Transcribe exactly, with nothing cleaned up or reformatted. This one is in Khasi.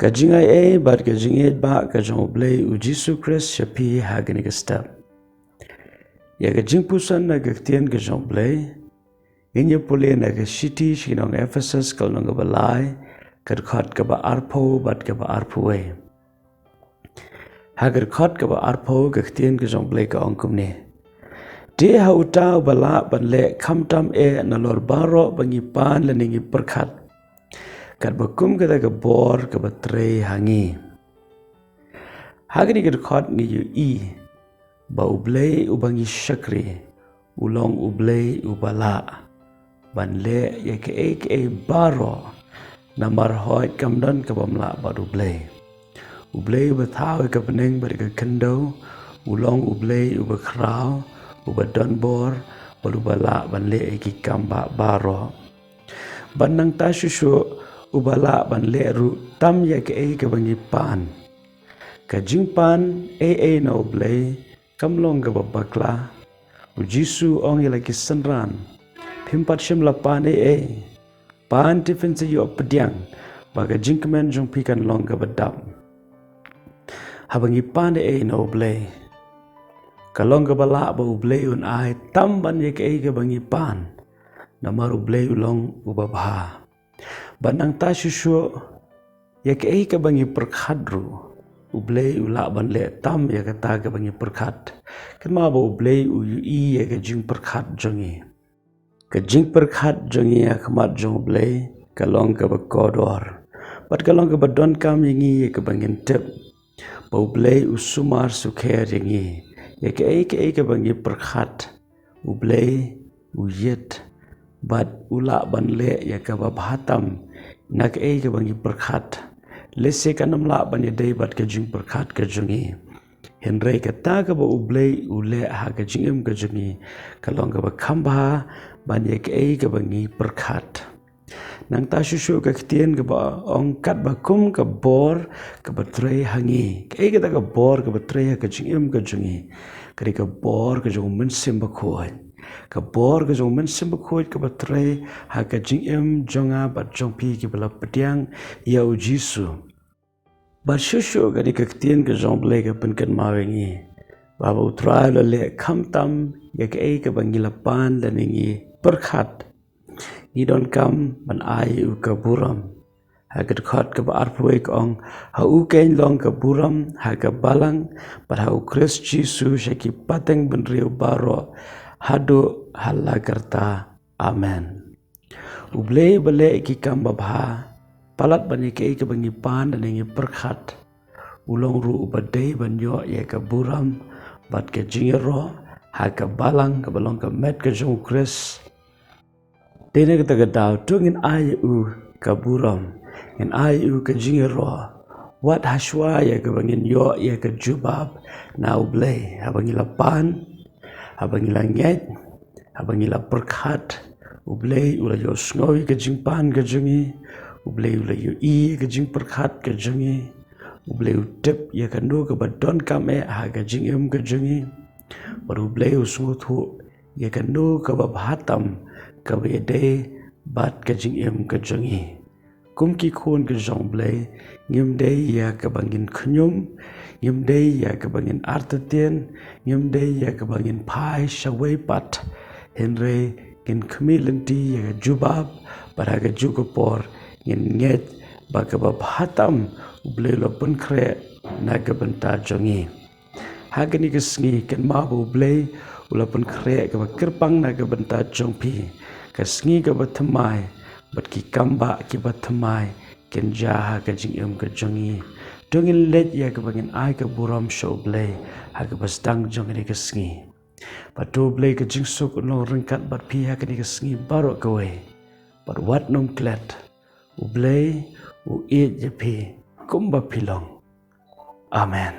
Ka jingaiei bad ka jingïeit ba ka jong U Blei U Jisu Khrist sha phi ha kane ka step. Ïa ka jingpuson na ka ktien ka jong U Blei ngin ïa pule na ka shithi sha ki nong Ephesus ka lynnong kaba lai, ka dkhot kaba arphew bad kaba arphew wei. Ha ka dkhot kaba arphew ka ktien ka jong U Blei ka ong kumne: Te ha uta uba lah ban leh khamtam eh nalor baroh ba ngi pan lane ngi pyrkhat, katba kum kata ka bor kaba trei ha ngi. Ha kane ka dkhot ngi ïohi ba U Blei uba ngi shakri u long U Blei uba lah ban leh ïa kaei kaei baroh. Namar hooid kam don kaba ym lah bad U Blei. U Blei uba thaw ïa ka bneng bad ïa ka khyndew u long U Blei uba khraw, uba don bor bad uba lah ban leh ïa ki kam ba baroh. Bad nangta shuh shuh uba lah ban leh ruh tam ïa kaei kaba ngi pan. Ka jingpan ei ei na U Blei kam long kaba bakla. U Jisu u ong ïa la ki synran: Phim pat shym la pan ei ei. Pan te phin sa ïoh pdiang ba ka jingkmen jong phi kan long kaba dap. Haba ngi pan ei ei na U Blei, ka long kaba lah ba U Blei un ai tam ban ïa kaei kaba ngi pan. Namar U Blei u long uba bha. Bad nangta shuh shuh ïa kaei kaba ngi pyrkhat ruh U Blei u lah ban leh tam ïa kata kaba ngi pyrkhat. Kynmaw ba U Blei u ïohi ïa ka jingpyrkhat jong ngi. Ka jingpyrkhat jong ngi ha khmat jong U Blei ka long kaba kordor bad ka long kaba donkam ïa ngi ïa kaba ngin tip ba U Blei u sumar sukher ïa ngi. Ïa kaei kaei kaba ngi pyrkhat U Blei u ïeit bad u lah ban leh ïa kaba bha tam na kaei kaba ngi pyrkhat. Lehse kan ym lah ban ïadei bad ka jingpyrkhat ka jong ngi. Hynrei kata kaba U Blei u leh ha ka jingim ka jong ngi ka long kaba kham bha ban ïa kaei kaba ngi pyrkhat. Nangta shuh shuh ka ktien kaba ong katba kum ka bor kaba trei ha ngi. Kaei kata ka bor kaba trei ha ka jingim ka jong ngi? Ka dei ka bor ka jong U Mynsiem Bakhuid. Ka bor ka jong U Mynsiem Bakhuid kaba trei ha ka jingim jong nga bad jong phi kiba la pdiang ïa U Jisu. Bad shuh shuh ka dei ka ktien ka jong U Blei ka pynkynmaw ïa ngi ba haba U Trai u la leh khamtam ïa kaei kaba ngi la pan lane ngi pyrkhat, ngi donkam ban ai ïa u ka burom. Ha ka dkhot kaba arphew wei ka ong: Ha u keiñ long ka burom ha ka balang bad ha U Khrist Jisu sha ki pateng bynriew baroh haduh ha la karta. Amen. U Blei uba leh ïa ki kam babha, palat ban ïa kaei kaba ngi pan lane ngi pyrkhat, u long ruh uba dei ban ïoh ïa ka burom bad ka jingïaroh ha ka balang kaba long ka met ka jong U Khrist. Te na kata ka daw to ngin ai ïa u ka burom, ngin ai ïa u ka jingïaroh. Wat hashwa ïa kaba ngin ïoh ïa ka jubab na U Blei, haba ngi la pan, haba ngi la ngeit, haba ngi la pyrkhat, U Blei u la ïohsngew ïa ka jingpan ka jong ngi. U Blei u la ïohi ïa ka jingpyrkhat ka jong ngi. U Blei u tip ïa kano kaba donkam eh ha ka jingim ka jong ngi. Bad U Blei u sngewthuh ïa kano kaba bha tam kaba ïadei bad ka jingim ka jong ngi. Kum ki khun ka jong U Blei, ngim dei ïa kaba ngin khñium, ngim dei ïa kaba ngin artatien, ngim dei ïa kaba ngin phai shawei pat. Hynrei ngin khmih lynti ïa ka jubab, bad ha kajuh ka por ngin ngeit ba kaba bha tam U Blei u la pynkhreh na ka bynta jong ngi. Ha kane ka sngi kynmaw ba U Blei u la pynkhreh kaba kyrpang na ka bynta jong phi. Ka sngi kaba thymmai bad ki kam ba kiba thymmai kin jia ha ka jingim ka jong ngi. To ngin leit ïa kaba ngin ai ka burom sha U Blei ha kaba sdang jong kane ka sngi. Bad to U Blei ka jingsuk un long ryngkat bad phi ha kane ka sngi baroh kawei. Bad wat nym klet, U Blei u ïeit ïa phi kumba phi long. Amen.